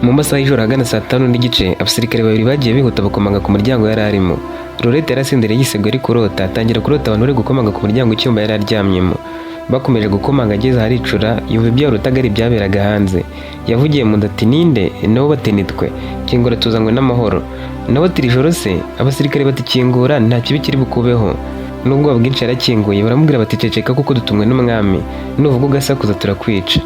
Mu masaha y'ijoro ahagana saa 5:30, abasirikare babiri bagiye bihuta bakomanga ku muryango yari arimo. Lorete yarasinziriye, yiseguye ari kurota, atangira kurota abantu bari gukomanga ku muryango w'icyumba yari aryamyemo. Bakomeje gukomanga, ageze aharicura, yumva ibyo yarotaga ari ibyaberaga hanze. Yavugiye mu nda ati: "Ninde?" Nabo bati: "Nitwe, kingura, tuzanywe n'amahoro." Nabo ati: "Iri joro se?" Abasirikare bati: "Kingura, nta kibi kiri bukubeho." N'ubwoba bwinshi yarakinguye. Baramubwira bati: "Ceceka, kuko dutumwe n'umwami, nuvuga ugasakuza turakwica.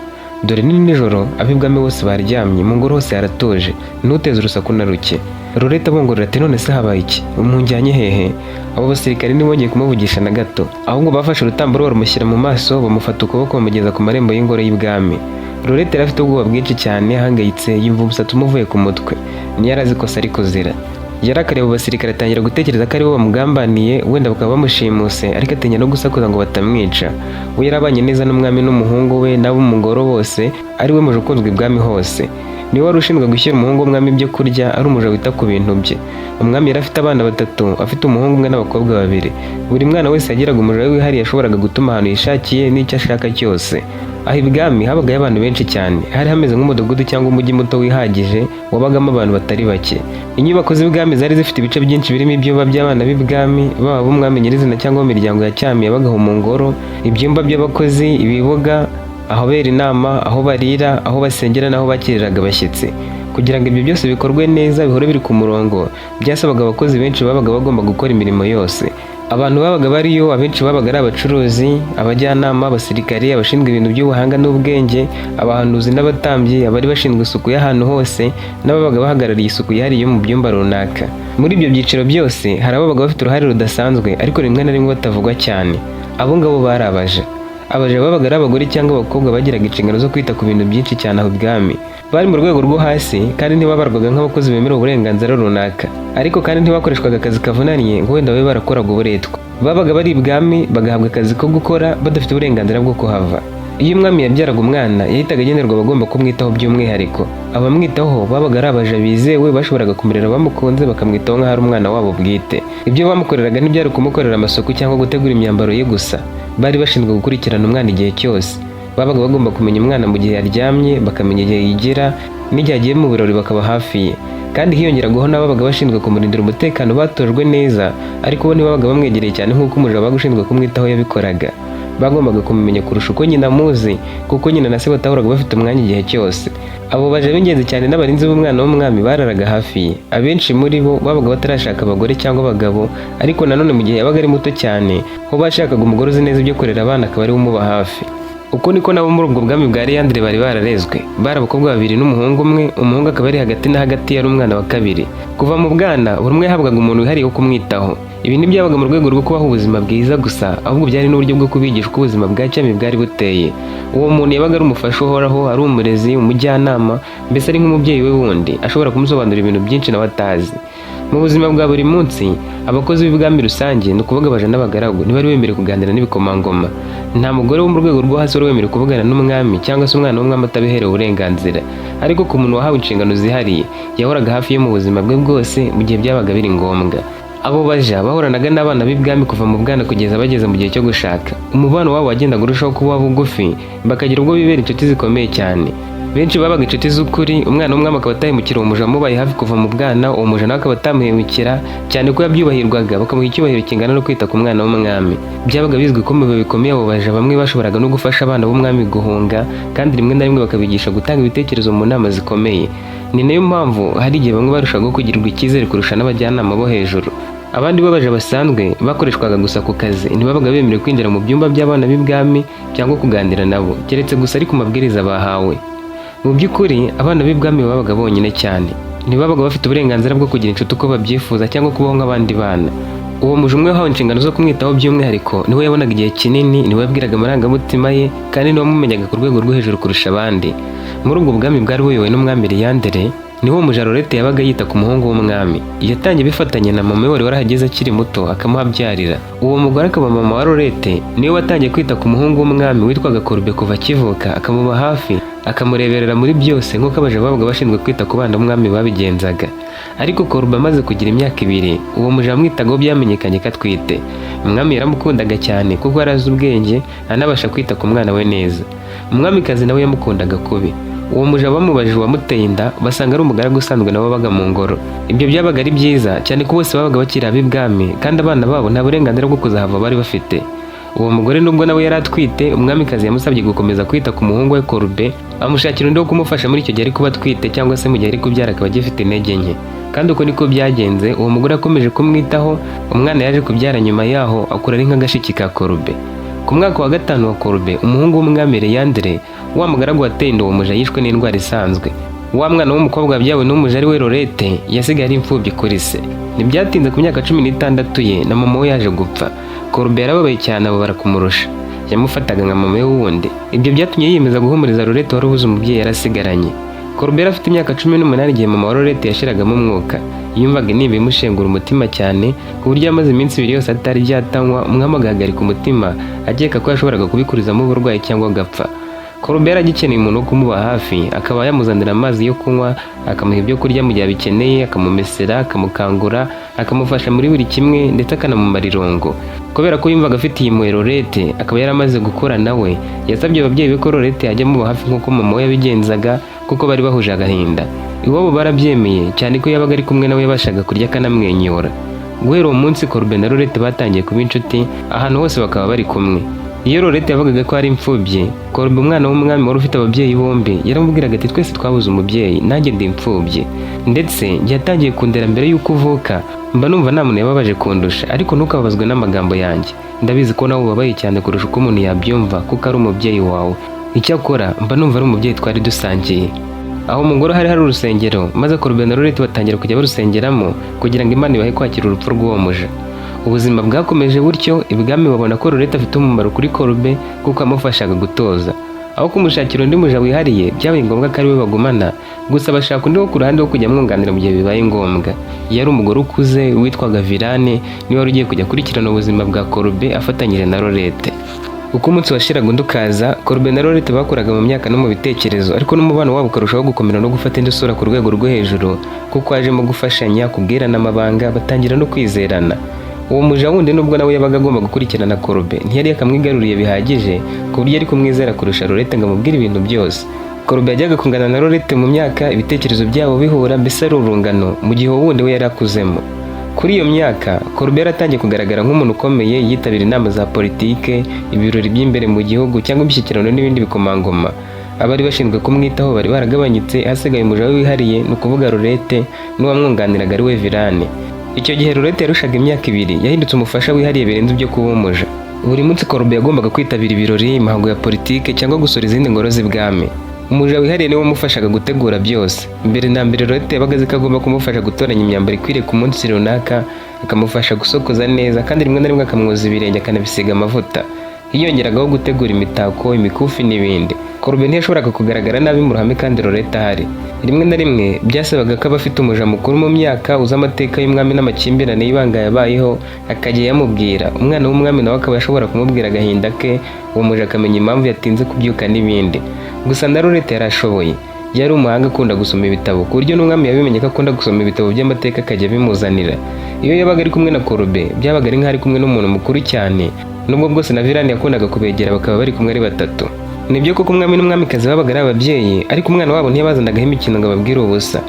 Dore ni nijoro, ab'ibwami bose baryamye, mu ngoro hose haratuje, ntuteze urusaku na ruke." Lorete abongorera ati: "None se habaye iki? Munjyanye hehe?" Abo basirikare ntibongeye kumuvugisha na gato, ahubwo bafashe urutambaro barumushyira mu maso, bamufata ukuboko, bamugeza ku marembo y'ingoro y'ibwami. Lorete yari afite ubwoba bwinshi cyane, ahangayitse, yumva umusatsi umuvuye ku mutwe. Ntiyari azi kosa ari kuzira. Yarakariye abo basirikare, atangira gutekereza ko aribo bamugambaniye, wenda bakaba bamushimuse, ariko atinya no gusakuza ngo batamwica. We yarabanye neza n'umwami n'umuhungu we n'abo mu ngoro bose, ari we muja ukunzwe ibwami hose. Niwe wari ushinzwe gushyira umuhungu w'umwami ibyo kurya, ari umuja wita ku bintu bye. Umwami yari afite abana batatu, afite umuhungu umwe n'abakobwa babiri. Buri mwana wese yagiraga umuja we wihariye yashoboraga gutuma ahantu yishakiye n'icyo ashaka cyose. Aho ibwami habagayo abantu benshi cyane, hari hameze nk'umudugudu cyangwa umujyi muto wihagije wabagamo abantu batari bake. Inyubako z'ibwami zari zifite ibice byinshi birimo ibyumba by'abana b'ibwami, baba ab'umwami nyirizina cyangwa mu miryango ya cyami yabagaho mu ngoro, ibyumba by'abakozi, ibibuga, ahabera inama, aho barira, aho basengera n'aho bakiriraga abashyitsi. Kugira ngo ibyo byose bikorwe neza, bihore biri ku murongo, byasabaga abakozi benshi babaga bagomba gukora imirimo yose. Abantu babaga bariyo abenshi babaga ari abacuruzi, abajyanama, abasirikari, abashinzwe ibintu by'ubuhanga n'ubwenge, abahanuzi n'abatambyi, abari bashinzwe isuku y'ahantu hose n'ababaga bahagarariye isuku yihariye yo mu byumba runaka. Muri ibyo byiciro byose hari ababaga bafite uruhare rudasanzwe, ariko rimwe na rimwe batavugwa cyane. Abo ngabo bari abaja. Abaja babaga ari abagore cyangwa abakobwa bagiraga inshingano zo kwita ku bintu byinshi cyane aho ibwami. Bari mu rwego rwo hasi kandi ntibabarwaga nk'abakozi bemerewe uburenganzira runaka, ariko kandi ntibakoreshwaga akazi kavunanye ngo wenda babe barakoraga uburetwa. Babaga bari ibwami, bagahabwa akazi ko gukora badafite uburenganzira bwo kuhava. Iyo umwami yabyaraga umwana, yahitaga agenerwa abagomba kumwitaho by'umwihariko. Abamwitaho babaga ari abaja bizewe bashoboraga kumurera bamukunze, bakamwitaho nk'aho ari umwana wabo bwite. Ibyo bamukoreraga ntibyari kumukorera amasuku cyangwa gutegura imyambaro ye gusa. Bari bashinzwe gukurikirana umwana igihe cyose. Babaga bagomba kumenya umwana mu gihe yaryamye, bakamenya igihe yigira n'igihe agiye mu birori, bakaba hafi ye. Kandi hiyongeragaho n'ababaga bashinzwe kumurindira umutekano batojwe neza, ariko bo ntibabaga bamwegereye cyane nk'uko umuja wabaga ushinzwe kumwitaho yabikoraga. Bagombaga kumumenya kurusha uko nyina amuzi, kuko nyina na se batahoraga bafite umwanya igihe cyose. Abo baja b'ingenzi cyane n'abarinzi b'umwana w'umwami bararaga hafi ye. Abenshi muri bo babaga batarashaka abagore cyangwa abagabo, ariko nanone mu gihe yabaga ari muto cyane ho bashakaga umugore uzi neza ibyo kurera abana, akaba ariwe umuba hafi. Uko niko nabo muri ubwo bwami bwa Leyandre bari bararezwe. Bari abakobwa babiri n'umuhungu umwe, umuhungu akaba ari hagati na hagati, yari umwana wa kabiri. Kuva mu bwana, buri umwe yahabwaga umuntu wihariye wo kumwitaho. Ibi ntibyabaga mu rwego rwo kubaha ubuzima bwiza gusa, ahubwo byari n'uburyo bwo kubigisha uko ubuzima bwa cyami bwari buteye. Uwo muntu yabaga ari umufasha uhoraho, ari umurezi, umujyanama, mbese ari nk'umubyeyi we wundi ashobora kumusobanurira ibintu byinshi nawe atazi. Mu buzima bwa buri munsi, abakozi b'ibwami rusange, ni ukuvuga abaja n'abagaragu, ntibari bemerewe kuganira n'ibikomangoma. Nta mugore wo mu rwego rwo hasi wari wemerewe kuvugana n'umwami cyangwa se umwana w'umwami atabiherewe uburenganzira. Ariko ku muntu wahawe inshingano zihariye, yahoraga hafi ye mu buzima bwe bwose mu gihe byabaga biri ngombwa. Abo baja bahoranaga n'abana b'ibwami kuva mu bwana kugeza bageze mu gihe cyo gushaka. Umubano wabo wagendaga urushaho kuba bugufi, bakagira ubwo bibera inshuti zikomeye cyane. Benshi babaga inshuti z'ukuri. Umwana w'umwami akaba atahemukira uwo muja wamubaye hafi kuva mu bwana, uwo muja nawe akaba atamuhemukira, cyane ko yabyubahirwaga, bakamuha icyubahiro kingana no kwita ku mwana w'umwami. Byabaga bizwi ko mu bihe bikomeye abo baja bamwe bashoboraga no gufasha abana b'umwami guhunga, kandi rimwe na rimwe bakabigisha gutanga ibitekerezo mu nama zikomeye. Ni nayo mpamvu hari igihe bamwe barushagaho kugirirwa icyizere kurusha n'abajyanama bo hejuru. Abandi b'abaja basanzwe bakoreshwaga gusa ku kazi, ntibabaga bemerewe kwinjira mu byumba by'abana b'ibwami cyangwa kuganira nabo, keretse gusa ari ku mabwiriza bahawe. Mu by'ukuri, abana b'ibwami babaga bonyine cyane. Ntibabaga bafite uburenganzira bwo kugira inshuti uko babyifuza cyangwa kubaho nk'abandi bana. Uwo muja umwe wahawe inshingano zo kumwitaho by'umwihariko niwe yabonaga igihe kinini, niwe yabwiraga amarangamutima ye, kandi niwe wamumenyaga ku rwego rwo hejuru kurusha abandi. Muri ubwo bwami bwari buyobowe n'umwami Leyandere, niho umuja Lorete yabaga yita ku muhungu w'umwami. Yatangiye bifatanya na mama we wari warahageze akiri muto, akamuhabyarira. Uwo mugore akaba mama wa Lorete, niwe watangiye kwita ku muhungu w'umwami witwaga Korube kuva akivuka, akamuba hafi, akamureberera muri byose nk'uko abaja babaga bashinzwe kwita ku bana b'umwami babigenzaga. Ariko Korube amaze kugira imyaka 2, uwo muja wamwitagaho byamenyekanye ko atwite. Umwami yaramukundaga cyane kuko yari azi ubwenge, anabasha kwita ku mwana we neza. Umwamikazi nawe yamukundaga kubi. Uwo muja bamubajije uwamuteye inda, basanga ari umugaragu usanzwe nabo babaga mu ngoro. Ibyo byabaga ari byiza cyane ko bose babaga bakiri ab'ibwami, kandi abana babo nta burenganzira bwo kuzahava bari bafite. Uwo mugore nubwo nawe yari atwite, umwamikazi yamusabye gukomeza kwita ku muhungu we Korube, amushakira undi wo kumufasha muri icyo gihe ari kuba atwite cyangwa se mu gihe ari kubyara akaba agifite intege nke. Kandi uko niko byagenze, uwo mugore akomeje kumwitaho, umwana yaje kubyara nyuma yaho akura ari nk'agashiki ka Korube. Ku mwaka wa gatanu wa Korube, umuhungu w'umwami Leyandre, wa mugaragu wateye inda uwo muja, yishwe n'indwara isanzwe. Wa mwana w'umukobwa wabyawe n'umuja ari we Lorete yasigaye ari imfubyi kuri se. Ntibyatinze, ku myaka 16 ye na mama we yaje gupfa. Korube yarababaye cyane, ababara kumurusha. Yamufataga nka mama we wundi. Ibyo byatumye yiyemeza guhumuriza Lorete wari ubuze umubyeyi yarasigaranye. Korube yari afite imyaka 18 igihe mama wa Lorete yashiragamo umwuka. Yumvaga intimba imushengura umutima cyane, ku buryo yamaze iminsi 2 yose atarya atanywa, umwami agahagarika umutima akeka ko yashoboraga kubikurizamo uburwayi cyangwa agapfa. Korube yari agikeneye umuntu wo kumuba hafi, akaba yamuzanira amazi yo kunywa, akamuha ibyo kurya mu gihe abikeneye, akamumesera, akamukangura, akamufasha muri buri kimwe, ndetse akanamumara irungu. Kubera ko yumvaga afitiye impuhwe Lorete, akaba yaramaze gukura nawe, yasabye ababyeyi be ko Lorete yajya amuba hafi nk'uko mama we yabigenzaga, kuko bari bahuje agahinda. Iwabo barabyemeye, cyane ko yabaga ari kumwe nawe yabashaga kurya akanamwenyura. Guhera uwo munsi Korube na Lorete batangiye kuba inshuti, ahantu hose bakaba bari kumwe. Iyo Lorete yavugaga ko ari imfubyi, Korube, umwana w'umwami wari ufite ababyeyi bombi, yaramubwiraga ati: "Twese twabuze umubyeyi, nanjye ndi imfubyi. Ndetse njye yatangiye kundera mbere y'uko uvuka, mba numva nta muntu yababaje kundusha, ariko ntukababazwe n'amagambo yanjye. Ndabizi ko nawe ubabaye cyane kurusha uko umuntu yabyumva kuko ari umubyeyi wawe. Icyakora mba numva ari umubyeyi twari dusangiye." Aho mu ngoro hari hari urusengero, maze Korube na Lorete batangira kujya barusengeramo kugira ngo Imana ibahe kwakira urupfu rw'uwo muja. Ubuzima bwakomeje butyo, ibwami babona ko Lorete afite umumaro kuri Korube kuko yamufashaga gutoza. Aho kumushakira undi muja wihariye, byabaye ngombwa ko ari we bagumana, gusa bashaka undi wo ku ruhande wo kujya amwunganira mu gihe bibaye ngombwa. Yari umugore ukuze witwaga Virane, niwe wari ugiye kujya akurikirana ubuzima bwa Korube afatanyije na Lorete. Uko umunsi washiraga undi ukaza, Korube na Lorete bakoraga mu myaka no mu bitekerezo, ariko n'umubano wabo ukarushaho gukomera no gufata indi sura ku rwego rwo hejuru, kuko hajemo gufashanya, kubwirana amabanga, batangira no kwizerana. Uwo muja wundi, nubwo nawe yabaga agomba gukurikirana Korube, ntiyari yakamwigaruriye bihagije ku buryo ari kumwizera kurusha Lorete ngo amubwire ibintu byose. Korube yajyaga kungana na Lorete mu myaka, ibitekerezo byabo bihura, mbese ari urungano, mu gihe uwo wundi we yari akuzemo. Kuri iyo myaka Korube yaratangiye kugaragara nk'umuntu ukomeye, yitabira inama za politike, ibirori by'imbere mu gihugu cyangwa imishyikirano n'ibindi bikomangoma. Abari bashinzwe kumwitaho bari baragabanyutse, hasigaye umuja we wihariye, ni ukuvuga Lorete, n'uwamwunganiraga ari we Virane. Icyo gihe Lorete yarushaga imyaka 2, yahindutse umufasha wihariye birenze ibyo kuba umuja. Buri munsi Korube yagombaga kwitabira ibirori, imihango ya politike cyangwa gusura izindi ngoro z'ibwami. Umuja wihariye niwe wamufashaga gutegura byose. Mbere na mbere Lorete yabaga azi ko agomba kumufasha gutoranya imyambaro ikwiriye ku munsi runaka, akamufasha gusokoza neza, kandi rimwe na rimwe akamwoza ibirenge akanabisiga amavuta. Hiyongeragaho gutegura imitako, imikufi n'ibindi. Korube ntiyashoboraga kugaragara nabi mu ruhame kandi Lorete ahari. Rimwe na rimwe byasabaga ko aba afite umuja mukuru mu myaka uzi amateka y'umwami n'amakimbirane y'ibanga yabayeho, akajya yamubwira. Umwana w'umwami nawe akaba ashobora kumubwira agahinda ke, uwo muja akamenya impamvu yatinze kubyuka n'ibindi. Gusa na Lorete yarashoboye. Yari umuhanga, akunda gusoma ibitabo, ku buryo n'umwami yabimenye ko akunda gusoma ibitabo by'amateka akajya abimuzanira. Iyo yabaga ari kumwe na Korube, byabaga ari nk'aho ari kumwe n'umuntu mukuru cyane, nubwo bwose na Virani yakundaga kubegera bakaba bari kumwe ari batatu. Nibyo koko umwami n'umwamikazi babaga ari ababyeyi, ariko umwana wabo ntiyabazanagaho imikino ngo ababwire ubusa.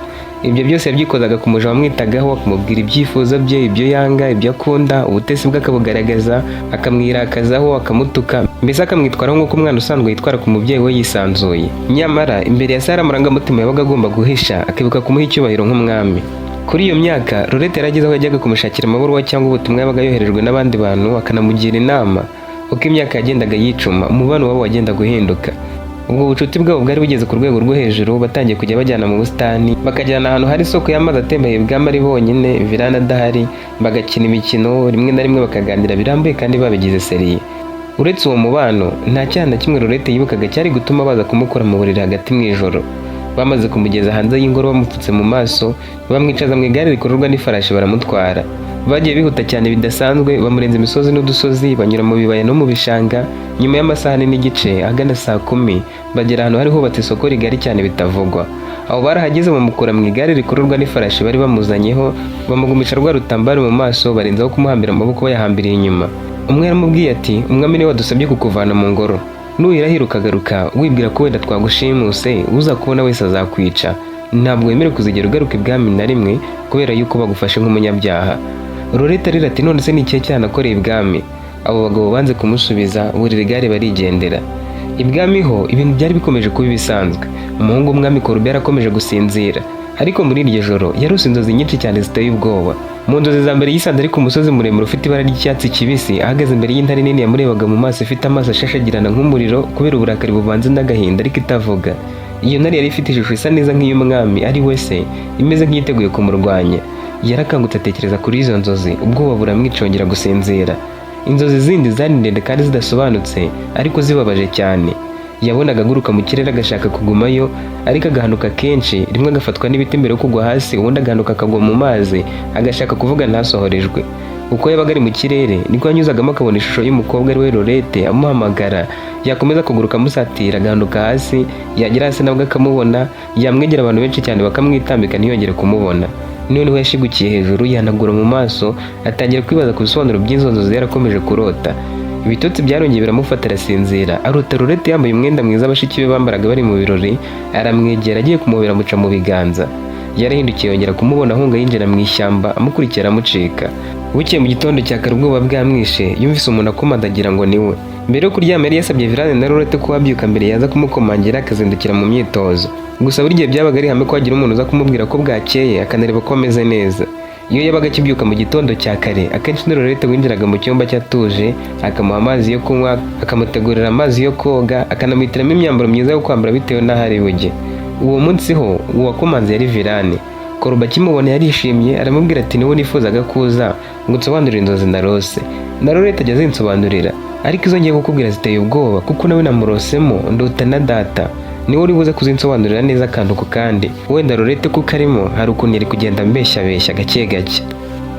Ibyo byose yabyikozaga ku muja wamwitagaho, akamubwira ibyifuzo bye, ibyo yanga, ibyo akunda, ubutesi bwe akabugaragaza, akamwirakazaho, akamutuka, mbese akamwitwaraho nk'uko umwana usanzwe yitwara ku mubyeyi we yisanzuye. Nyamara imbere ya Sara amarangamutima yabaga agomba guhisha, akibuka kumuha icyubahiro nk'umwami. Kuri iyo myaka Lorete yarageze aho yajyaga kumushakira amabaruwa cyangwa ubutumwa yabaga yoherejwe n'abandi bantu, akanamugira inama. Uko imyaka yagendaga yicuma, umubano wabo wagendaga uhinduka. Ubwo bucuti bwabo bwari bugeze ku rwego rwo hejuru, batangiye kujya bajyana mu busitani, bakajyana ahantu hari isoko y'amazi atemba ibwami ari bonyine, Virana adahari, bagakina imikino, rimwe na rimwe bakaganira birambuye kandi babigize sérieux. Uretse uwo mubano, nta cyaha na kimwe Lorete yibukaga cyari gutuma baza kumukura mu buriri hagati mu ijoro. Bamaze kumugeza hanze y'ingoro bamupfutse mu maso, bamwicaza mu igare rikururwa n'ifarashi, baramutwara. Bagiye bihuta cyane bidasanzwe, bamurenza imisozi n'udusozi, banyura mu bibaya no mu bishanga. Nyuma y'amasaha 4 n'igice, ahagana saa 10, bagera ahantu hari hubatse isoko rigari cyane bitavugwa. Aho barahageze, bamukura mu igare rikururwa n'ifarashi bari bamuzanyeho, bamugumisha rwa rutambaro mu maso, barenzaho kumuhambira amaboko bayahambiriye inyuma. Umwe yaramubwiye ati: "Umwami niwe wadusabye kukuvana mu ngoro." Nuhirahira ukagaruka wibwira ko wenda twagushimuse, uzakubona wese azakwica. Ntabwo wemerewe kuzigera ugaruka ibwami na rimwe kubera yuko bagufashe nk'umunyabyaha." Lorete arira ati: "None se ni ikihe cyaha nakoreye ibwami?" Abo bagabo banze kumusubiza, burira igare barigendera. Ibwami ho ibintu byari bikomeje kuba ibisanzwe. Umuhungu w'umwami Korube yarakomeje gusinzira, ariko muri iryo joro yarose inzozi nyinshi cyane ziteye ubwoba. Mu nzozi za mbere, yisanze ari ku musozi muremure ufite ibara ry'icyatsi kibisi, ahagaze imbere y'intare nini yamurebaga mu maso, ifite amaso ashashagirana nk'umuriro kubera uburakari buvanze n'agahinda, ariko itavuga. Iyo ntare yari ifite ishusho isa neza nk'iy'umwami ari we se, imeze nk'iyiteguye kumurwanya. Yarakangutse, atekereza kuri izo nzozi, ubwoba buramwicongera gusinzira. Inzozi zindi zari ndende kandi zidasobanutse, ariko zibabaje cyane. Yabonaga aguruka mu kirere, agashaka kugumayo ariko agahanuka kenshi, rimwe agafatwa n'ibiti mbere yo kugwa hasi, ubundi agahanuka akagwa mu mazi, agashaka kuvuga ntasohorejwe. Uko yabaga ari mu kirere niko yanyuzagamo akabona ishusho y'umukobwa ari we Lorete amuhamagara, yakomeza kuguruka amusatira, agahanuka hasi, yagera hasi nabwo akamubona, yamwegera abantu benshi cyane bakamwitambika ntiyongere kumubona. Noneho yashigukiye hejuru, yihanagura mu maso, atangira kwibaza ku bisobanuro by'izo nzozi yarakomeje kurota. Ibitotsi byarongeye biramufata, arasinzira, arota Lorete yambaye umwenda mwiza bashiki be bambaraga bari mu birori, aramwegera, agiye kumuhobera amuca mu biganza. Yarahindukiye yongera kumubona ahunga yinjira mu ishyamba, amukurikira aramucika. Bukeye mu gitondo cya kare, ubwoba bwamwishe, yumvise umuntu akomandagira ngo ni we. Mbere yo kuryama yari yasabye Virane na Lorete ko wabyuka mbere yaza kumukomangira, akazindukira mu myitozo. Gusa buri gihe byabaga ari ihame ko hagira umuntu uza kumubwira ko bwakeye, akanareba ko ameze neza. Iyo yabaga akibyuka mu gitondo cya kare, akenshi ni Lorete winjiraga mu cyumba cye atuje, akamuha amazi yo kunywa, akamutegurira amazi yo koga, akanamuhitiramo imyambaro myiza yo kwambara bitewe n'aho ari bujye. Uwo munsi ho uwakomanze yari Virane. Koruba akimubona yarishimye, aramubwira ati: "Niwe nifuzaga kuza ngo unsobanurire inzozi narose. Na Lorete ajya azinsobanurira, ariko izo ngiye kukubwira ziteye ubwoba, kuko nawe namurosemo, ndota na data. Niwe uri buze kuzinsobanurira neza akantu ku kandi. Wenda Lorete kuko arimo hari ukuntu yari kugenda ambeshyabeshya gake gake."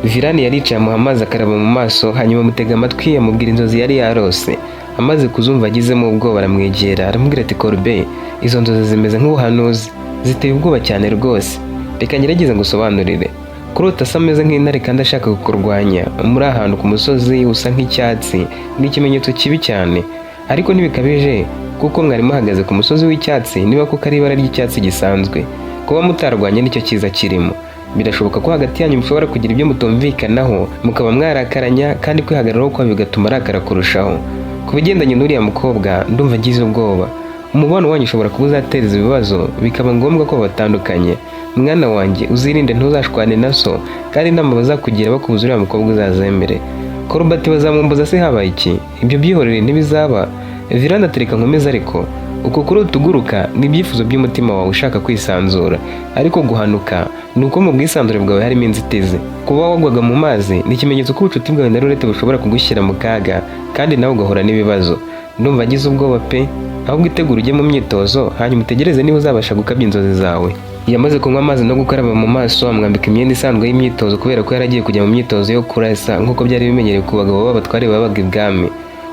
Virane yaricaye, amuha amazi akaraba mu maso, hanyuma amutega amatwi, amubwira inzozi yari yarose. Amaze kuzumva agizemo ubwoba, aramwegera, aramubwira ati: "Korbe, izo nzozi zimeze nk'ubuhanuzi, ziteye ubwoba cyane rwose. Reka ngerageze ngusobanurire. Kurota asa ameze nk'intare kandi ashaka kukurwanya muri ahantu ku musozi usa nk'icyatsi ni ikimenyetso kibi cyane, ariko ntibikabije kuko mwari muhagaze ku musozi w'icyatsi, niba kuko ari ibara ry'icyatsi gisanzwe. Kuba mutarwanye nicyo cyiza kirimo. Birashoboka ko hagati yanyu mushobora kugira ibyo mutumvikanaho, mukaba mwarakaranya, kandi kwihagararaho kwawe bigatuma arakara kurushaho. Ku bigendanye n'uriya mukobwa, ndumva ngize ubwoba. Umubano wanyu ushobora kuba uzateza ibibazo, bikaba ngombwa ko batandukanye. Mwana wanjye, uzirinde, ntuzashwane na so, kandi inama bazakugira bakubuza uriya mukobwa uzazemere." Koruba ati: "Bazamumbuza se habaye iki? Ibyo byihorere, ntibizaba." Virana atereka nkomeze. "Ariko uko kurota uguruka ni ibyifuzo by'umutima wawe ushaka kwisanzura, ariko guhanuka ni uko mu bwisanzure bwawe harimo inzitizi. Kuba wagwaga mu mazi ni ikimenyetso ko ubucuti bwawe na Lorete bushobora kugushyira mu kaga, kandi nawe ugahura n'ibibazo. Ndumva agize ubwoba pe. Ahubwo itegura ujye mu myitozo, hanyuma utegereze niba uzabasha gukabya inzozi zawe." Yamaze kunywa amazi no gukaraba mu maso, amwambika imyenda isanzwe y'imyitozo kubera ko yari agiye kujya mu myitozo yo kurasa nk'uko byari bimenyerewe ku bagabo b'abatware babaga ibwami.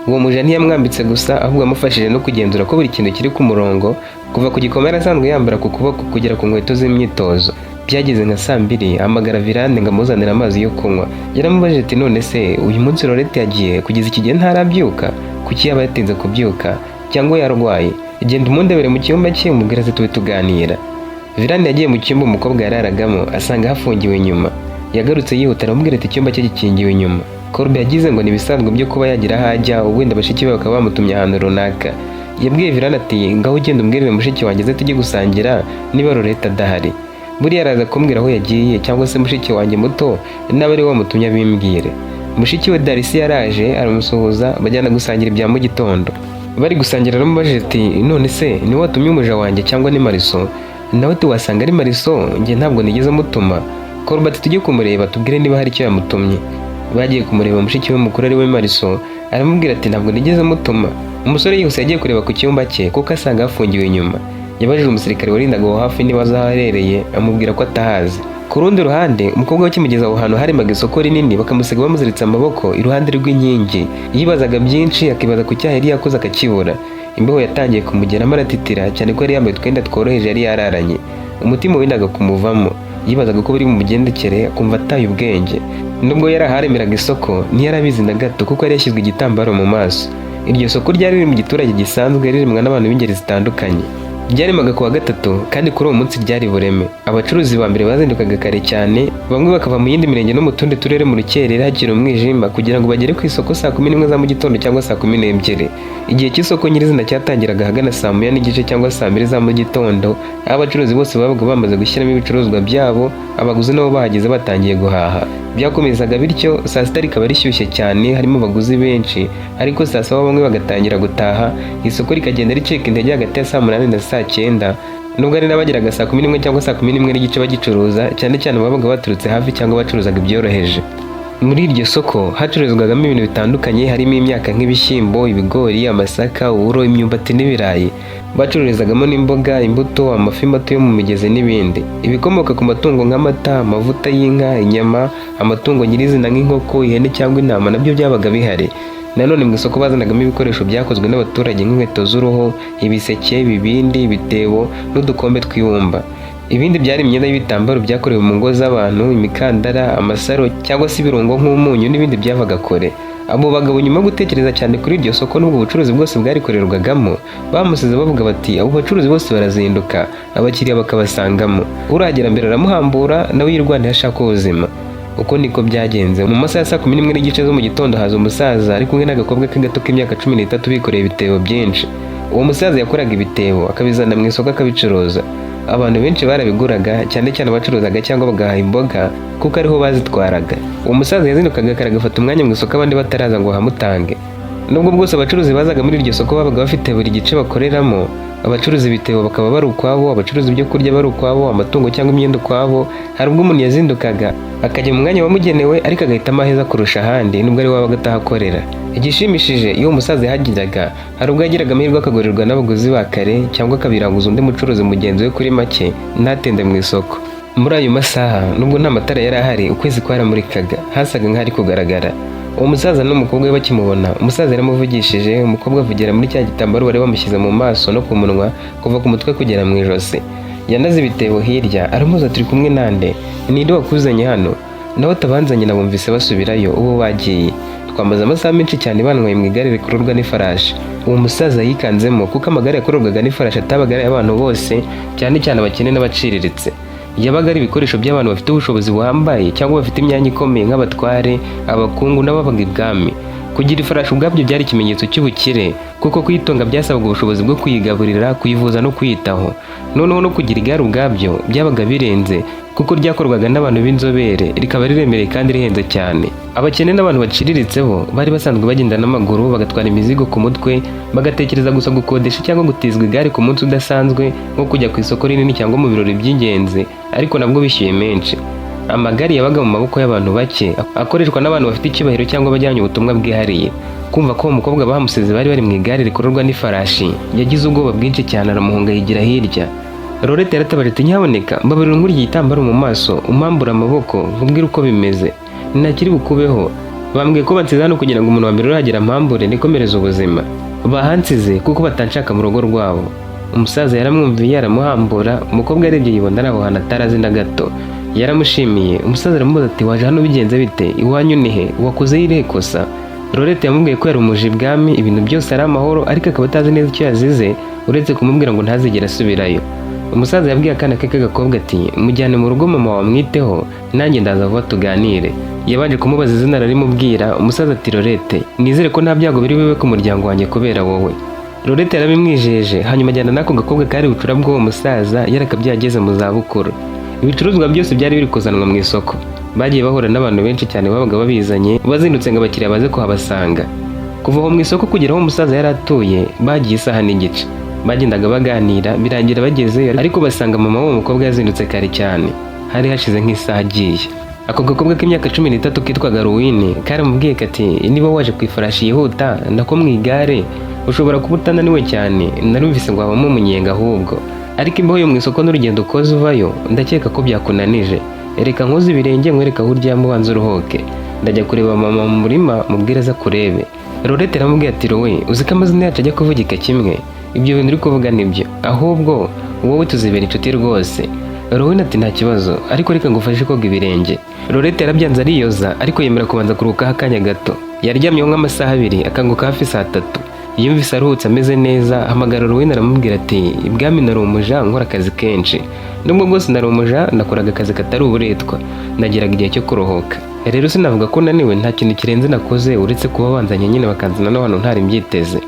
Uwo muja ntiyamwambitse gusa, ahubwo yamufashije no kugenzura ko buri kintu kiri ku murongo, kuva ku gikoma yari asanzwe yambara ku kuboko kugera ku nkweto z'imyitozo. Byageze nka saa 2, ahamagara Virane ngo amuzanire amazi yo kunywa. Yaramubajije ati: "None se uyu munsi Lorete yagiye kugeza iki gihe ntarabyuka? Kuki yaba yatinze kubyuka, cyangwa yarwaye? Genda umundebere mu cyumba cye, umubwire aze tube tuganira." Virane yagiye mu cyumba umukobwa yararagamo, asanga hafungiwe inyuma. Yagarutse yihuta, aramubwira ati: "Icyumba cye gikingiwe inyuma." Korbe yagize ngo ni ibisanzwe byo kuba yagira aho ajya, wenda bashiki be bakaba bamutumye ahantu runaka. Yabwiye Virane ati: "Ngaho ugenda umbwirire mushiki wanjye aze tujye gusangira niba Lorete adahari. Buriya araza kumbwira aho yagiye, cyangwa se mushiki wanjye muto niba ari we wamutumye abimbwire." Mushiki we Darisi yaraje, aramusuhuza, bajyana gusangira ibya mu gitondo. Bari gusangira aramubajije ati: "None se ni wowe watumye umuja wanjye cyangwa ni Mariso?" Nawe ati: "Wasanga ari Mariso, njye ntabwo nigeze mutuma." Korba ati: "Tujye kumureba tubwire niba hari icyo yamutumye." Bagiye kumureba, mushiki we mukuru ari we Mariso aramubwira ati: "Ntabwo nigeze mutuma." Umusore yihuse yagiye kureba ku cyumba cye, kuko asanga hafungiwe inyuma. Yabajije umusirikare warindaga aho hafi niba azi aho aherereye, amubwira ko atahazi. Ku rundi ruhande, umukobwa we akimugeza aho hantu haremaga isoko rinini, bakamusiga bamuziritse amaboko iruhande rw'inkingi, yibazaga byinshi, akibaza ku cyaha yari yakoze akakibura. Imbeho yatangiye kumugeramo, aratitira cyane ko yari yambaye utwenda tworoheje yari yararanye. Umutima wendaga kumuvamo. Yibazaga ko biri bumugendekere, akumva ataye ubwenge. Nubwo yari aharemeraga isoko, ntiyari abizi na gato kuko yari yashyizwe igitambaro mu maso. Iryo soko ryari riri mu giturage gisanzwe, riremwa n'abantu b'ingeri zitandukanye. Ryaremaga ku wa gatatu, kandi kuri uwo munsi ryari bureme. Abacuruzi ba mbere bazindukaga kare cyane, bamwe bakava mu yindi mirenge no mu tundi turere mu rukerera hakiri umwijima, kugira ngo bagere ku isoko saa 11 za mu gitondo cyangwa saa 12. Igihe cy'isoko nyirizina cyatangiraga ahagana saa 1:30 cyangwa saa 2 za mu gitondo, aho abacuruzi bose babaga bamaze gushyiramo ibicuruzwa byabo, abaguzi nabo bahageze batangiye guhaha. Byakomezaga bityo, saa 6 rikaba rishyushye cyane, harimo abaguzi benshi, ariko saa 7 bamwe bagatangira gutaha, isoko rikagenda ricika intege hagati ya saa 8 na saa 9, nubwo hari n'abageraga saa 11 cyangwa saa 11:30 bagicuruza, cyane cyane babaga baturutse hafi cyangwa bacuruzaga ibyoroheje. Muri iryo soko hacururizwagamo ibintu bitandukanye, harimo imyaka nk'ibishyimbo, ibigori, amasaka, uburo, imyumbati n'ibirayi. Bacururizagamo n'imboga, imbuto, amafi mato yo mu migezi n'ibindi. Ibikomoka ku matungo nk'amata, amavuta y'inka, inyama, amatungo nyirizina nk'inkoko, ihene cyangwa intama nabyo byabaga bihari. Nanone mu isoko bazanagamo ibikoresho byakozwe n'abaturage nk'inkweto z'uruhu, ibiseke, ibibindi, ibitebo n'udukombe tw'ibumba. Ibindi byari imyenda y'ibitambaro byakorewe mu ngo z'abantu, imikandara, amasaro cyangwa se ibirungo nk'umunyu n'ibindi byavaga kure. Abo bagabo, nyuma yo gutekereza cyane kuri iryo soko n'ubwo bucuruzi bwose bwarikorerwagamo, bamusize bavuga bati: "Abo bacuruzi bose barazinduka, abakiriya bakabasangamo, uragera mbere aramuhambura, nawe yirwanira ashaka ubuzima." Uko niko byagenze. Mu masaha ya saa 11:30 zo mu gitondo haza umusaza ari kumwe n'agakobwa ke gato k'imyaka 13, bikoreye ibitebo byinshi. Uwo musaza yakoraga ibitebo, akabizana mu isoko akabicuruza. Abantu benshi barabiguraga, cyane cyane abacuruzaga cyangwa bagahaha imboga, kuko ariho bazitwaraga. Uwo musaza yazindukaga kare, agafata umwanya mu isoko abandi bataraza ngo bahamutange. Nubwo bwose abacuruzi bazaga muri iryo soko babaga bafite buri gice bakoreramo, abacuruza ibitebo bakaba bari ukwabo, abacuruza ibyo kurya bari ukwabo, amatungo cyangwa imyenda ukwabo, hari ubwo umuntu yazindukaga akajya mu mwanya wamugenewe, ariko agahitamo aheza kurusha ahandi, nubwo ari we wabaga atahakorera. Igishimishije, iyo uwo musaza yahageraga, hari ubwo yagiraga amahirwe akagurirwa n'abaguzi ba kare, cyangwa akabiranguza undi mucuruzi mugenzi we kuri make, ntatinde mu isoko. Muri ayo masaha, nubwo nta matara yari ahari, ukwezi kwaramurikaga, hasaga nk'ahari kugaragara. Uwo musaza n'umukobwa we bakimubona, umusaza yaramuvugishije. Umukobwa avugira muri cya gitambaro bari bamushyize mu maso no ku munwa, kuva ku mutwe kugera mu ijosi. Yanaze ibitebo hirya, aramubaza: "Turi kumwe nande? Ninde wakuzanye hano?" Nawe atabanzanye nabumvise basubirayo, ubu bagiye. Twamaze amasaha menshi cyane bantwaye mu igare rikururwa n'ifarashi. Uwo musaza yikanzemo, kuko amagare yakururwaga n'ifarashi atabaga ari ay'abantu bose, cyane cyane abakene n'abaciriritse. Yabaga ari ibikoresho by'abantu bafite ubushobozi buhambaye cyangwa bafite imyanya ikomeye nk'abatware, abakungu n'ababaga ibwami. Kugira ifarashi ubwabyo byari ikimenyetso cy'ubukire, kuko kuyitunga byasabaga ubushobozi bwo kuyigaburira, kuyivuza no kuyitaho. Noneho no kugira igare ubwabyo byabaga birenze, kuko ryakorwaga n'abantu b'inzobere, rikaba riremereye kandi rihenze cyane. Abakene n'abantu baciriritse bo bari basanzwe bagenda n'amaguru, bagatwara imizigo ku mutwe, bagatekereza gusa gukodesha cyangwa gutizwa igare ku munsi udasanzwe, nko kujya ku isoko rinini cyangwa mu birori by'ingenzi, ariko nabwo bishyuye menshi. Amagare yabaga mu maboko y'abantu bake, akoreshwa n'abantu bafite icyubahiro cyangwa abajyanye ubutumwa bwihariye. Kumva ko uwo mukobwa bahamusize bari bari mu igare rikururwa n'ifarashi, yagize ubwoba bwinshi cyane, aramuhunga yigira hirya. Lorette yaratabaje ati: "Nyaboneka mbabarira, unkure igitambaro mu maso, umpambure amaboko, nkubwire uko bimeze. Ntakiri bukubeho. Bambwiye ko bansize hano kugira ngo umuntu wa mbere urahagera mpambure, nikomereze ubuzima. Bahansize kuko batanshaka mu rugo rwabo." Umusaza yaramwumviye, aramuhambura. Umukobwa arebye yibona ari aho hantu atarazi na gato. Yaramushimiye. Umusaza aramubaza ati: "Waje hano bigenze bite? Iwanyu ni he? Wakoze irihe kosa?" Lorette yamubwiye ko yari umuja ibwami, ibintu byose ari amahoro, ariko akaba atazi neza icyo yazize, uretse kumubwira ngo ntazigere asubirayo. Umusaza yabwiye akana ke k'agakobwa ati: "Mujyane mu rugo, mama wamwiteho, nanjye ndaza vuba tuganire." Yabanje kumubaza izina, ararimubwira. Umusaza ati: "Lorette, nizere ko nta byago biri bube ku muryango wanjye kubera wowe." Lorette yarabimwijeje, hanyuma ajyana n'ako gakobwa kari bucura bw'uwo musaza, yarakabyaye ageze mu zabukuru. Ibicuruzwa byose byari biri kuzanwa mu isoko. Bagiye bahura n'abantu benshi cyane babaga babizanye, bazindutse ngo abakiriya baze kuhabasanga. Kuva aho mu isoko kugera aho umusaza yari atuye bagiye isaha n'igice. Bagendaga baganira, birangira bagezeyo, ariko basanga mama w'uwo mukobwa yazindutse kare cyane, hari hashize nk'isaha agiye. Ako gakobwa k'imyaka 13 kitwaga Ruwini karamubwiye kati: "Niba waje ku ifarashi yihuta, nako mu igare, ushobora kuba utananiwe cyane. Narumvise ngo habamo umunyenga ahubwo, ariko imbeho yo mu isoko n'urugendo ukoze uvayo, ndakeka ko byakunanije. Reka nkoze ibirenge, nkwereke aho uryama, ubanza uruhuke. Ndajya kureba mama mu murima, mubwire aza kurebe." Lorette aramubwiye ati: "Rowe, uzi ko amazina yacu ajya kuvugika kimwe? Ibyo bintu uri kuvuga nibyo, ahubwo wowe tuzibera inshuti rwose." Rowena ati: "Nta kibazo, ariko reka ngufashe koga ibirenge." Lorete yarabyanze ariyoza, ariko yemera kubanza kuruhukaho akanya gato. Yaryamyeho nk'amasaha 2, akanguka hafi saa 3. Yumvise aruhutse ameze neza, ahamagara Rowena aramubwira ati: "Ibwami nari umuja, nkora akazi kenshi. Nubwo bwose nari umuja, nakoraga akazi katari uburetwa, nageraga igihe cyo kuruhuka. Rero sinavuga ko naniwe, nta kintu kirenze nakoze uretse kuba banzanye nyine bakanzana no hano ntari mbyiteze.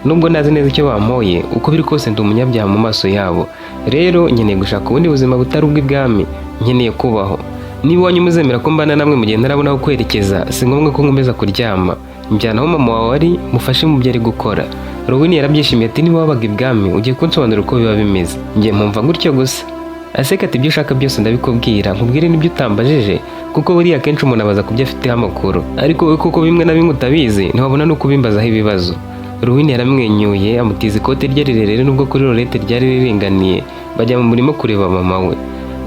Nubwo ntazi neza icyo bampoye, uko biri kose ndi umunyabyaha mu maso yabo. Rero nkeneye gushaka ubundi buzima butari ubw'ibwami, nkeneye kubaho. Niba iwanyu muzemera ko mbana namwe mu gihe ntarabona aho kwerekeza, si ngombwa ko nkomeza kuryama. Njyana aho mama wawe ari, mufashe mu byo ari gukora." Rowini yarabyishimiye ati: "Niba wabaga ibwami, ugiye kunsobanurira uko biba bimeze? Njye mpumva gutyo gusa." Aseka ati: "Ibyo ushaka byose ndabikubwira, nkubwire n'ibyo utambajije, kuko buriya akenshi umuntu abaza ku byo afiteho amakuru, ariko wowe kuko bimwe na bimwe utabizi, ntiwabona no kubimbazaho ibibazo." Ruwini yaramwenyuye, amutiza ikote rye rirerire, nubwo kuri Lorete ryari riringaniye, bajya mu murima kureba mama we.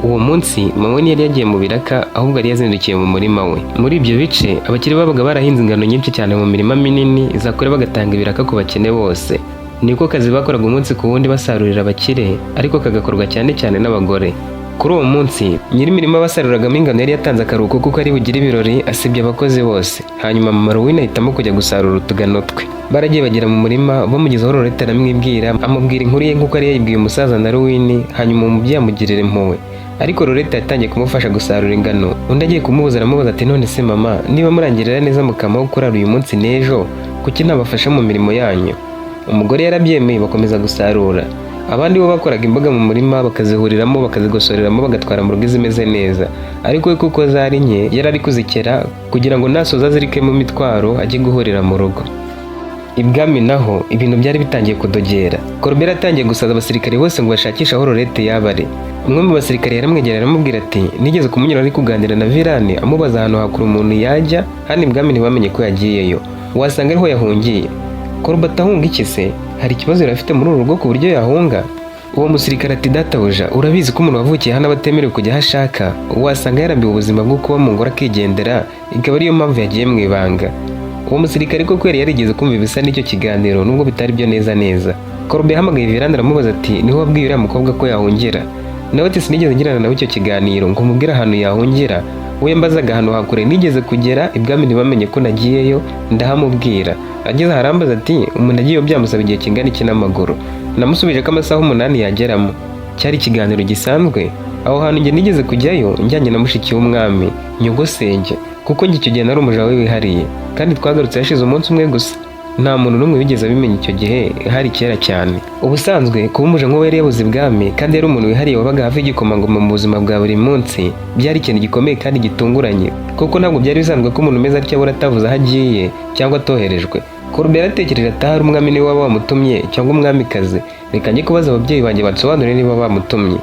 Uwo munsi mama we ntiyari yagiye mu biraka, ahubwo yari yazindukiye mu murima we. Muri ibyo bice abakire babaga barahinze ingano nyinshi cyane mu mirima minini, zakora bagatanga ibiraka ku bakene bose. Niko kazi bakoraga umunsi ku wundi, basarurira abakire, ariko kagakorwa cyane cyane n'abagore. Kuri uwo munsi nyir'imirima basaruragamo ingano yari yatanze akaruhuko kuko ari bugire ibirori, asibye abakozi bose. Hanyuma mama Rowena ahitamo kujya gusarura utugano twe. Baragiye bagera mu murima, bamugezeho Lorete aramwibwira, amubwira inkuru ye nk'uko yari yayibwiye umusaza na Rowini. Hanyuma umubyeyi amugirira impuhwe, ariko Lorete yatangiye kumufasha gusarura ingano. Undi agiye kumubuza aramubaza ati: "None se mama, niba murangirira neza mukampaho kurara uyu munsi n'ejo, kuki ntabafasha mu mirimo yanyu?" Umugore yarabyemeye, bakomeza gusarura. Abandi bo bakoraga imboga mu murima, bakazihuriramo, bakazigosoreramo, bagatwara mu rugo izimeze neza, ariko we kuko zari nke yari ari kuzikera kugira ngo nasoza azirikemo imitwaro ajye guhurira mu rugo. Ibwami naho ibintu byari bitangiye kudogera. Korobera atangiye gusaza abasirikare bose ngo bashakishe aho Lorete yaba ari. Umwe mu basirikare yaramwegera aramubwira ati: "Nigeze kumunyura ari kuganira na Virane, amubaza ahantu hakure umuntu yajya hano ibwami ntibamenye ko yagiyeyo. Wasanga ariho yahungiye." Koroba atahunga iki se? Hari ikibazo yari afite muri uru rugo ku buryo yahunga? Uwo musirikare ati: "Databuja, urabizi ko umuntu wavukiye hano aba atemerewe kujya aho ashaka. Wasanga yarambiwe ubuzima bwo kuba mu ngoro akigendera, ikaba ariyo mpamvu yagiye mu ibanga." Uwo musirikare koko yari yarigeze kumva ibisa n'icyo kiganiro, nubwo bitari byo neza neza. Korobe yahamagaye Virande aramubaza ati: "Niho wabwiye uriya mukobwa ko yahungira?" Nawe ati: "Sinigeze ngirana nawe icyo kiganiro ngo mubwire ahantu yahungira. We yambazaga ahantu hakure nigeze kugera ibwami ntibamenye ko nagiyeyo, ndahamubwira. Ageze aho arambaza ati: 'Umuntu agiyeyo byamusaba igihe kingana iki n'amaguru?' Namusubije ko amasaha 8 yageramo. Cyari ikiganiro gisanzwe. Aho hantu njye nigeze kujyayo njyanye na mushiki w'umwami, nyogosenge, kuko njye icyo gihe nari umuja we wihariye, kandi twagarutse hashize umunsi umwe gusa. Nta muntu n'umwe wigeze abimenya icyo gihe, hari kera cyane." Ubusanzwe kuba umuja nk'uwo yari yabuze ibwami, kandi yari umuntu wihariye wabaga hafi y'igikomangoma mu buzima bwa buri munsi, byari ikintu gikomeye kandi gitunguranye, kuko ntabwo byari bisanzwe ko umuntu umeze atya abura atavuze aho agiye cyangwa atoherejwe. Korbe yaratekereje ati: "Ahari umwami niwe waba wamutumye cyangwa umwamikazi. Reka njye kubaza ababyeyi banjye bansobanurire niba bamutumye."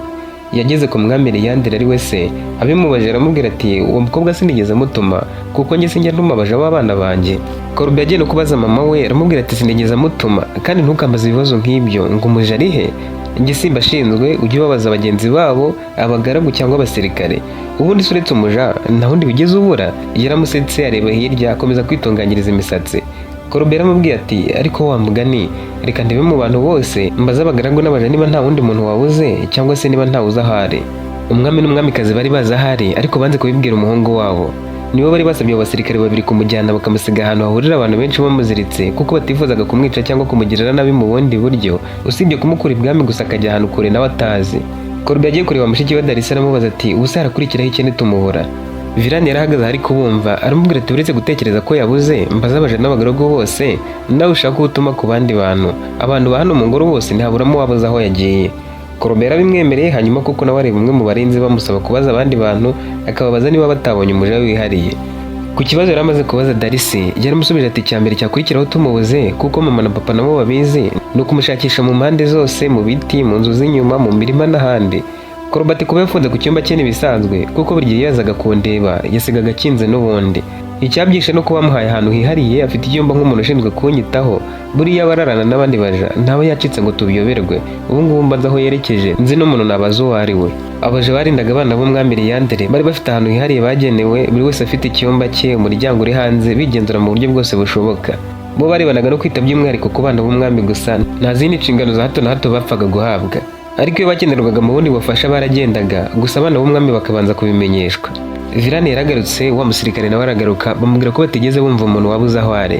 Yageze ku mwami Leyanderi ari we se, abimubajije aramubwira ati: "Uwo mukobwa sinigeze amutuma, kuko njye sinjya ntuma abaja b'abana banjye." Korbe yagiye no kubaza mama we, aramubwira ati: "Sinigeze amutuma, kandi ntukambaze ibibazo nk'ibyo ngo umuja ari he. Njye simba ashinzwe, ujye ubabaza bagenzi babo, abagaragu cyangwa abasirikare. Ubundi se uretse umuja nta wundi wigeze ubura?" Yaramusetse, areba hirya, akomeza kwitunganyiriza imisatsi. Korbe yaramubwiye ati: "Ariko wa mugani, reka ndebe mu bantu bose, mbaze abagaragu n'abaja niba nta wundi muntu wabuze cyangwa se niba ntawe uzi aho ari." Umwami n'umwamikazi bari bazi aho ari, ariko banze kubibwira umuhungu wabo. Nibo bari basabye abo basirikare babiri kumujyana bakamusiga ahantu hahurira abantu benshi bamuziritse, kuko batifuzaga kumwica cyangwa kumugirira nabi mu bundi buryo usibye kumukura ibwami gusa akajya ahantu kure nawe atazi. Korbe yagiye kureba mushiki we Darisi, aramubaza ati: "Ubu se harakurikiraho iki tumubura?" Virani yarahagaze ari kubumva, aramubwira ati: "Uretse gutekereza ko yabuze, mbaze abaja n'abagaragu bose, nawe ushaka uwo ku bandi bantu. Abantu ba hano mu ngoro bose ntihaburamo uwabuze aho yagiye." Korbe yarabimwemereye, hanyuma kuko nawe areba umwe mu barinzi bamusaba kubaza abandi bantu, akababaza niba batabonye umuja we wihariye. Ku kibazo yari amaze kubaza Darisi, yaramusubije ati: "Icya mbere cyakurikiraho tumubuze, kuko mama na papa nabo babizi, ni ukumushakisha mu mpande zose, mu biti, mu nzu z'inyuma, mu mirima n'ahandi." Korbe ati: "Kuba yafunze ku cyumba cye ntibisanzwe, kuko buri gihe yazaga kundeba yasigaga akinze n'ubundi. Icyabyishe no kuba bamuhaye ahantu hihariye, afite icyumba nk'umuntu ushinzwe kunyitaho. Buriya aba ararana n'abandi baja, ntaba yacitse ngo tubiyoberwe. Ubu ngubu mbaza aho yerekeje, nzi n'umuntu nabaza uwo ari we." Abaja barindaga abana b'umwami Leyandere bari bafite ahantu hihariye bagenewe, buri wese afite icyumba cye, umuryango uri hanze, bigenzura mu buryo bwose bushoboka. Bo barebanaga no kwita by'umwihariko ku bana b'umwami gusa, nta zindi nshingano za hato na hato bapfaga guhabwa. Ariko iyo bakenerwaga mu bundi bufasha baragendaga, gusa abana b'umwami bakabanza kubimenyeshwa. Vilani yaragarutse, wa musirikare nawe aragaruka, bamubwira ko batigeze bumva umuntu wabuze aho ari.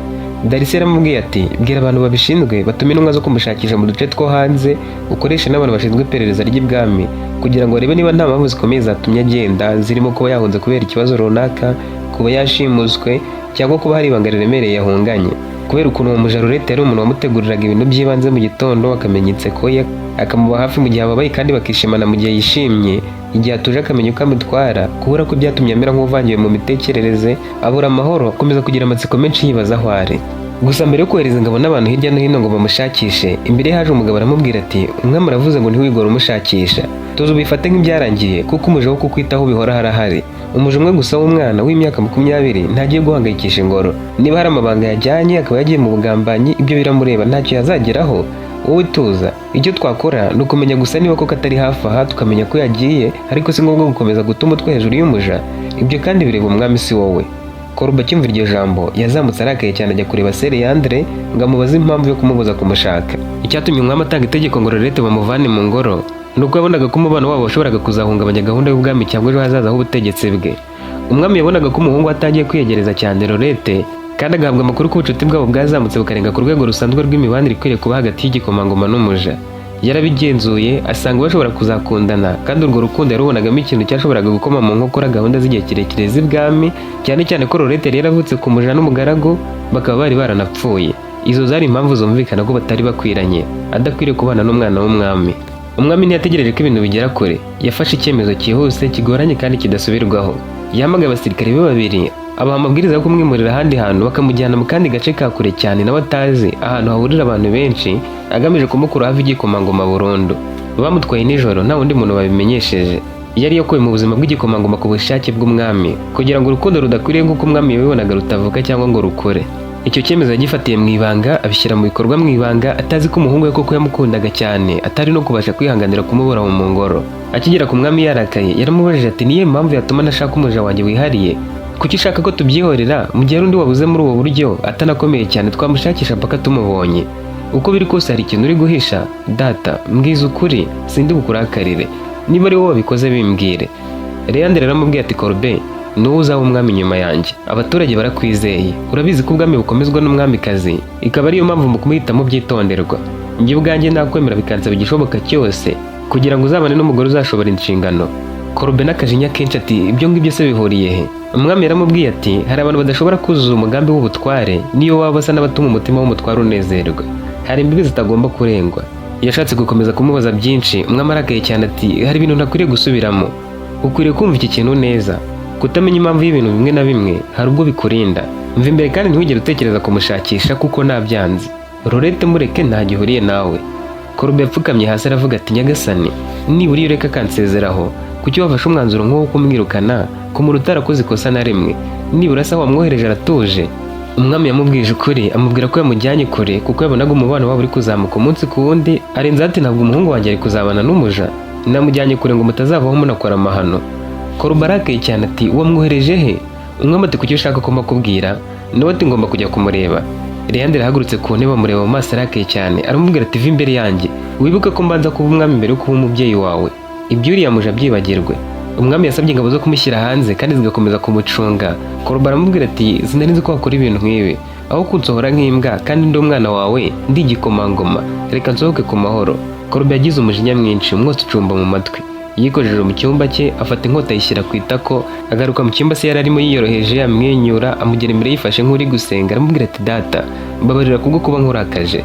Darisi yaramubwiye ati: "Bwira abantu babishinzwe batume intumwa zo kumushakisha mu duce two hanze, ukoreshe n'abantu bashinzwe iperereza ry'ibwami kugira ngo barebe niba nta mpamvu zikomeye zatumye agenda, zirimo kuba yahunze kubera ikibazo runaka, kuba yashimuswe, cyangwa kuba hari ibanga riremereye yahunganye." Kubera ukuntu uwo muja Lorette yari umuntu wamuteguriraga ibintu by'ibanze mu gitondo, akamenya inseko ye, akamuba hafi mu gihe ababaye kandi bakishimana mu gihe yishimye, igihe atuje akamenya uko amutwara, kubura ko byatumye amera nk'uvangiwe mu mitekerereze, abura amahoro, akomeza kugira amatsiko menshi yibaza aho ari. Gusa mbere yo kohereza ingabo n'abantu hirya no hino ngo bamushakishe, imbere ye haje umugabo aramubwira ati: "Umwami aravuze ngo ntiwigore umushakisha, tuzi ubifate nk'ibyarangiye, kuko umuja wo kukwitaho bihora harahari. Umuja umwe gusa w'umwana w'imyaka 20 ntagiye guhangayikisha ingoro. Niba hari amabanga yajyanye akaba yagiye mu bugambanyi, ibyo biramureba, ntacyo yazageraho. Wowe tuza, icyo twakora ni ukumenya gusa niba koko atari hafi aha, tukamenya ko yagiye, ariko si ngombwa gukomeza guta umutwe hejuru y'umuja. Ibyo kandi bireba umwami, si wowe." Koruba acyumva iryo jambo yazamutse arakaye cyane, ajya kureba se Leandre ngo amubaze impamvu yo kumubuza kumushaka. Icyatumye umwami atanga itegeko ngo Lorette bamuvane mu ngoro ni uko yabonaga ko umubano wabo washoboraga kuzahungabanya gahunda y'ubwami cyangwa ejo hazaza h'ubutegetsi bwe. Umwami yabonaga ko umuhungu we atangiye kwiyegereza cyane Lorette, kandi agahabwa amakuru ko ubucuti bwabo bwazamutse bukarenga ku rwego rusanzwe rw'imibanire ikwiriye kuba hagati y'igikomangoma n'umuja. Yarabigenzuye asanga bashobora kuzakundana, kandi urwo rukundo yarubonagamo ikintu cyashoboraga gukoma mu nkokora gahunda z'igihe kirekire z'ibwami, cyane cyane ko Lorette yari yaravutse ku muja n'umugaragu bakaba bari baranapfuye. Izo zari impamvu zumvikana ko batari bakwiranye, adakwiriye kubana n'umwana w'umwami. Umwami ntiyategereje ko ibintu bigera kure, yafashe icyemezo cyihuse, kigoranye kandi kidasubirwaho. Yahamagaye abasirikare be babiri, abaha amabwiriza yo kumwimurira ahandi hantu, bakamujyana mu kandi gace ka kure cyane nawe atazi, ahantu hahurira abantu benshi, agamije kumukura hafi igikomangoma burundu. Bamutwaye nijoro, nta wundi muntu babimenyesheje. Yari yakuwe mu buzima bw'igikomangoma ku bushake bw'umwami, kugira ngo urukundo rudakwiriye nk'uko umwami yabibonaga rutavuka cyangwa ngo rukure. Icyo cyemezo yagifatiye mu ibanga, abishyira mu bikorwa mu ibanga, atazi ko umuhungu we koko yamukundaga cyane, atari no kubasha kwihanganira kumubura mu ngoro. Akigera ku mwami yarakaye, yaramubajije ati: "Niyo mpamvu yatuma ntashaka umuja wanjye wihariye? Kuki ushaka ko tubyihorera mu gihe hari undi wabuze muri ubu buryo atanakomeye cyane, twamushakisha mpaka tumubonye? Uko biri kose hari ikintu uri guhisha data, mbwiza ukuri, sindi bukurakarire. Niba ari wowe wabikoze bimbwire." Leandre aramubwiye ati: "Korbe, ni wowe uzaba umwami nyuma yanjye. Abaturage barakwizeye. Urabizi ko ubwami bukomezwa n'umwamikazi, ikaba ariyo mpamvu mu kumuhitamo byitonderwa. Njye ubwanjye nakwemera bikansaba igishoboka cyose kugira ngo uzabane n'umugore uzashobora inshingano." Korbe n'akajinya kenshi ati: "Ibyo ngibyo se bihuriye he?" Umwami yaramubwiye ati: "Hari abantu badashobora kuzuza umugambi w'ubutware, niyo waba basa n'abatuma umutima w'umutware unezerwa. Hari imbibi zitagomba kurengwa." Yashatse gukomeza kumubaza byinshi, umwami arakaye cyane ati: "Hari ibintu ntakwiriye gusubiramo. Ukwiriye kumva iki kintu neza: kutamenya impamvu y'ibintu bimwe na bimwe hari ubwo bikurinda. Mva imbere kandi ntiwigere utekereza kumushakisha, kuko nabyanze. Lorette mureke, nta gihuriye nawe." Korbe yapfukamye hasi aravuga ati: "Nyagasani, nibura iyo ureka akansezeraho, kuki wafashe umwanzuro nk'uwo kumwirukana ku muntu utarakoze ikosa na rimwe? Nibura se wamwohereje aratuje." Umwami yamubwije ukuri, amubwira ko yamujyanye kure kuko yabonaga umubano wabo uri kuzamuka umunsi ku wundi. Arenze ati: "Ntabwo umuhungu wanjye ari kuzabana n'umuja, namujyanye kure ngo mutazavaho munakora amahano." Koruba arakaye cyane ati: "Wamwohereje he?" Umwami ati: "Kuki ushaka ko mbakubwira?" Nawe ati: "Ngomba kujya kumureba." Leandre yahagurutse ku ntebe, amureba mu maso arakaye cyane, aramubwira ati: "Va imbere yanjye, wibuke ko mbanza kuba umwami mbere yo kuba umubyeyi wawe. Ibyo uriya muja byibagirwe." Umwami yasabye ingabo zo kumushyira hanze kandi zigakomeza kumucunga. Koruba aramubwira ati: "Sinari nzi ko wakora ibintu nk'ibi, aho kunsohora nk'imbwa kandi ndi umwana wawe, ndi igikomangoma, reka nsohoke ku mahoro." Koruba yagize umujinya mwinshi, umwotsi ucumba mu matwi. Yikojeje mu cyumba cye, afata inkota ayishyira ku itako, agaruka mu cyumba se yari arimo yiyoroheje, amwenyura, amugera imbere yifashe nk'uri gusenga, aramubwira ati: "Data, mbabarira kubwo kuba nkurakaje."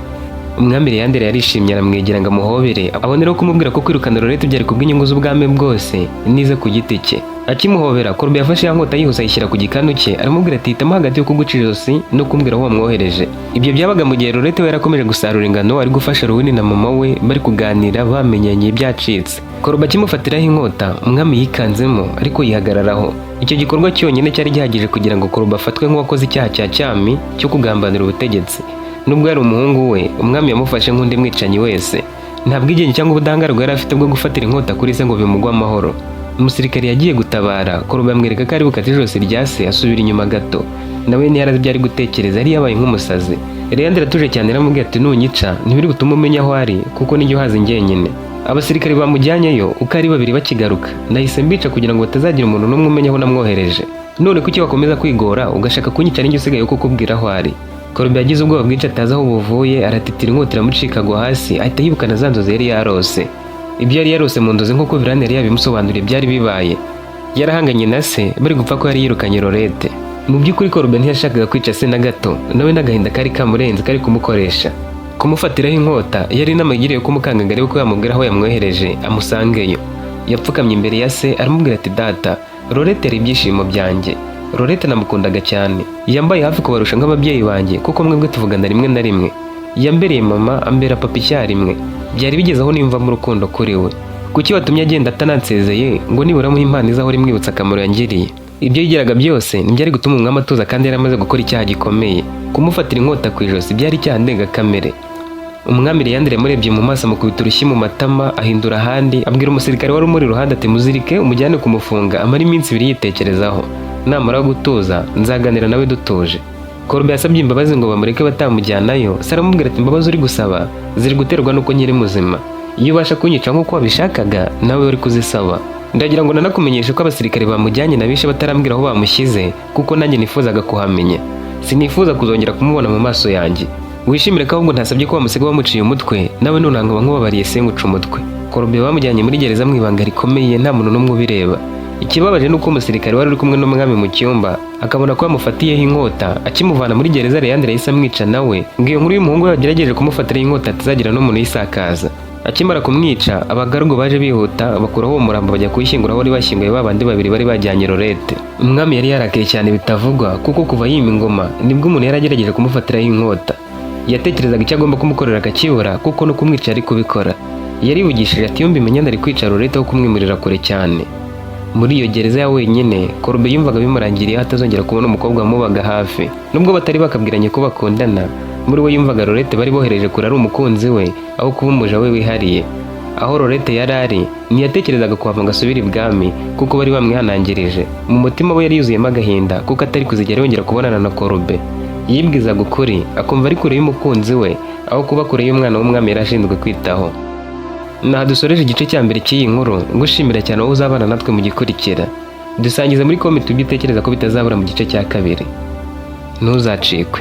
Umwami Leandre yarishimye, aramwegera ngo amuhobere, aboneraho kumubwira ko kwirukana Lorette byari kubw'inyungu z'ubwami bwose nize ku giti cye. Akimuhobera, Korbe yafashe ya nkota yihuse ayishyira ku gikanu cye, aramubwira ati: "Hitamo hagati yo kuguca ijosi no kumbwira aho wamwohereje." Ibyo byabaga mu gihe Lorette we yarakomeje gusarura ingano, ari gufasha Ruwini na mama we, bari kuganira bamenyanye byacitse. Korbe akimufatiraho inkota, umwami yikanzemo ariko yihagararaho. Icyo gikorwa cyonyine cyari gihagije kugira ngo Korbe afatwe nk'uwakoze icyaha cya cyami cyo kugambanira ubutegetsi. Nubwo yari umuhungu we, umwami yamufashe nk'undi mwicanyi wese. Nta bwigenge cyangwa ubudahangarwa yari afite bwo gufatira inkota kuri se ngo bimugwe amahoro. Umusirikare yagiye gutabara Korbe amwereka ko ari bukate ijosi rya se, asubira inyuma gato. Nawe ntiyarazi ibyo ari gutekereza, yari yabaye nk'umusazi. Leandre atuje cyane aramubwira ati: "Nunyica ntibiri butume umenya aho ari, kuko nijye uhazi njyenyine." Abasirikare bamujyanyeyo uko ari babiri bakigaruka nahise mbica kugira ngo batazagira umuntu n'umwe umenya aho namwohereje. None kuki wakomeza kwigora ugashaka kunyica n'injye usigaye kukubwira aho ari? Korbe yagize ubwoba bwinshi atazi aho buvuye, aratitira, inkota iramucika agwa hasi, ahita yibukana za nzozi yari yarose. Ibyo yari yarose mu nzozi nk'uko Virane yari yabimusobanuriye byari bibaye. Yarahanganye na se bari gupfa ko yari yirukanye Lorete. Mu by'ukuri Korbe ntiyashakaga kwica se na gato, nawe n'agahinda kari kamurenze kari kumukoresha. Kumufatiraho inkota yari inama yigiriye kumukanga ngo arebe ko yamubwira aho yamwohereje amusangeyo. Yapfukamye imbere ya se aramubwira ati: "Data, Lorete yari ibyishimo byanjye. Lorete namukundaga cyane. Yambaye hafi kubarusha nk'ababyeyi banjye, kuko mwebwe tuvugana rimwe na rimwe. Yambereye mama, ambera papa icyarimwe. Byari bigeze aho niyumvamo urukundo kuri we. Kuki watumye agenda atanansezeye ngo nibura muhe impano izahora imwibutsa akamaro yangiriye?" Ibyo yigiraga byose ntibyari gutuma umwami atuza, kandi yari amaze gukora icyaha gikomeye. Kumufatira inkota ku ijosi byari icyaha ndengakamere. Umwami Leyandre yamurebye mu maso, amukubita urushyi mu matama, ahindura ahandi, abwira umusirikare wari umuri iruhande ati: "Muzirike umujyane kumufunga, amara iminsi 2 yitekerezaho. Namara gutuza nzaganira nawe dutuje." Korbe yasabye imbabazi ngo bamureke batamujyanayo. Se aramubwira ati: "Imbabazi uri gusaba ziri guterwa n'uko nkiri muzima. Iyo ubasha kunyica nk'uko wabishakaga, nawe uri kuzisaba. Ndagira ngo nanakumenyeshe ko abasirikare bamujyanye nabishe batarambwira aho bamushyize, kuko nanjye nifuzaga kuhamenya. Sinifuza kuzongera kumubona mu maso yanjye. Wishimire ko ahubwo ntasabye ko bamusiga bamuciye umutwe, nawe none nkaba nkubabariye singuca umutwe." Korbe bamujyanye muri gereza mu ibanga rikomeye, nta muntu n'umwe ubireba. Ikibabaje ni uko umusirikare wari uri kumwe n'umwami mu cyumba akabona ko yamufatiyeho inkota, akimuvana muri gereza Leyandre yahise amwica nawe, ngo iyo nkuru y'umuhungu we wagerageje kumufatiraho inkota atazagira n'umuntu uyisakaza. Akimara kumwica, abagaragu baje bihuta bakuraho uwo murambo, bajya kuwushyingura aho bari bashyinguye ba bandi babiri bari bajyanye Lorete. Umwami yari yarakaye cyane bitavugwa, kuko kuva yima ingoma nibwo umuntu yari agerageje kumufatiraho inkota. Yatekerezaga icyo agomba kumukorera akakibura, kuko no kumwica yari kubikora. Yarivugishije ati: "Iyo mbimenya nari kwica Lorete aho kumwimurira kure cyane." Muri iyo gereza ya wenyine, Korbe yumvaga bimurangiriye atazongera kubona umukobwa wamubaga hafi. Nubwo batari bakabwiranye ko bakundana, muri we yumvaga Lorete bari bohereje kure ari umukunzi we aho kuba umuja we wihariye. Aho Lorete yari ari ntiyatekerezaga kuhava ngo asubire ibwami, kuko bari bamwihanangirije. Mu mutima we yari yuzuyemo agahinda kuko atari kuzigera yongera kubonana na Korbe. Yibwizaga ukuri akumva ari kure y'umukunzi we aho kuba kure y'umwana w'umwami yari ashinzwe kwitaho. Naha dusoreje igice cya mbere cy'iyi nkuru. Ngushimira cyane wowe uzabana natwe mu gikurikira. Dusangize muri comment ibyo utekereza ko bitazabura mu gice cya kabiri. Ntuzacikwe.